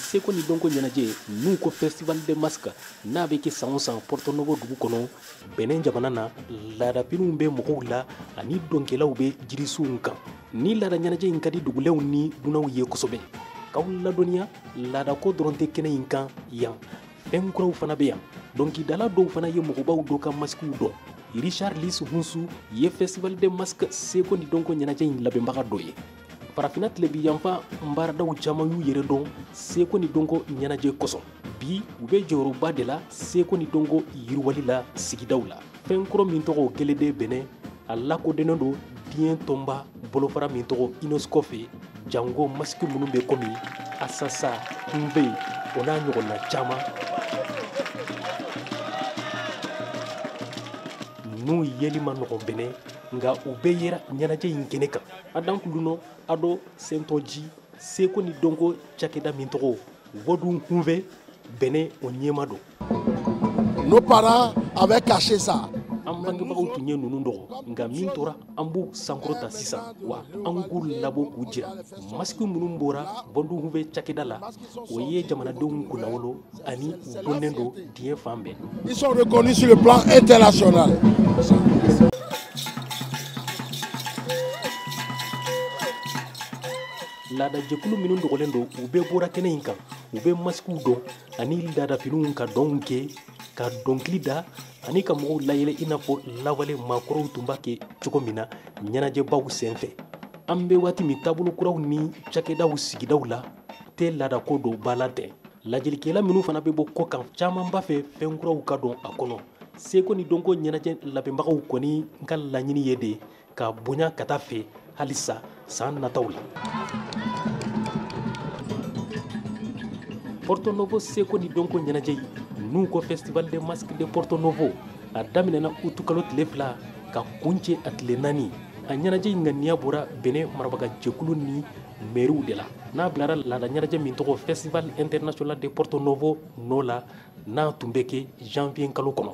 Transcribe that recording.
Seko ni dɔnko ɲɛnajɛ n'u ko Festival des Masques, n'a bɛ kɛ san o san Porto Novo dugu kɔnɔ, Benin jamana na, laadafiniw bɛ mɔgɔw la ani dɔnkɛlaw bɛ jirisunw kan. Ni laada ɲɛnajɛ in ka di dugulenw ni dunanw ye kosɛbɛ. K'aw ladɔnniya, laadako dɔrɔn tɛ kɛnɛ in kan yan, fɛn kuraw fana bɛ yan. Dɔnkilidala dɔw fana ye mɔgɔbaw dɔ ka masikiw dɔn. Richard Lis Hunsu ye Festival des Masques seko ni dɔnko ɲɛnajɛ in labɛnbaga dɔ ye. Farafinna tilebi yanfan baaradaw caman y'u yɛrɛ dɔn seko ni dɔnko ɲɛnajɛ kosɔn. Bi u bɛ jɔyɔrɔba de la seko ni dɔnko yiriwali la sigidaw la. Fɛn kɔrɔ min tɔgɔ Gelede Benin, a lakodɔnnen don diɲɛ tɔnba bolofara min tɔgɔ UNESCO fɛ, jango masiki minnu bɛ komi Asasa, Kunbe, o n'a ɲɔgɔnna caman. N'u yeli ma nɔgɔn Benin, nka u bɛɛ yera ɲɛnajɛ in kɛnɛ kan. Adan Kulunɔ, Ado Sentɔji, seko ni dɔnko cakɛda min tɔgɔ Vodun Hunve, Benin o ɲɛma don. Nos parents avaient caché ça. An bangebagaw tun ye ninnu dɔgɔ, nka min tora an b'u sankɔrɔta sisan, wa an k'u labɔ k'u jira. Masiki minnu bɔra Vodun Hunve cakɛda la, o ye jamanadenw kunnawolo ani u dɔnnen don diɲɛ fan bɛɛ. Ils sont reconnus sur le plan international. Laadajɛkulu minnu dogolen don, u bɛɛ bɔra kɛnɛ in kan. U bɛ masikiw dɔn ani laadafiniw ka dɔnw kɛ, ka dɔnkili da ani ka mɔgɔw layɛlɛ i n'a fɔ lawale maakɔrɔw tun b'a kɛ cogo min na ɲɛnajɛbaw senfɛ. An bɛ waati min, taabolo kuraw ni cakɛdaw sigidaw la tɛ laadako don ba la tɛ. Lajɛlikɛla minnu fana bɛ bɔ kɔkan, caman b'a fɛ fɛn kuraw ka don a kɔnɔ. Seko ni dɔnko ɲɛnajɛ labɛnbagaw kɔni ka laɲini ye de ka bonya ka taa fɛ halisa san nataw la. Porto Novo seko ni dɔnko ɲɛnajɛ n'u ko Festival des Masques de Porto Novo, a daminɛna utukalo tile 2 ka kuncɛ a tile 4. A ɲɛnajɛ in ŋaniya bɔra Benin marabaga jɛkulu ni mɛriw de la. N'a bilara laada ɲɛnajɛ min tɔgɔ Festival International de Porto Novo nɔ la, n'a tun bɛ kɛ janvier kalo kɔnɔ.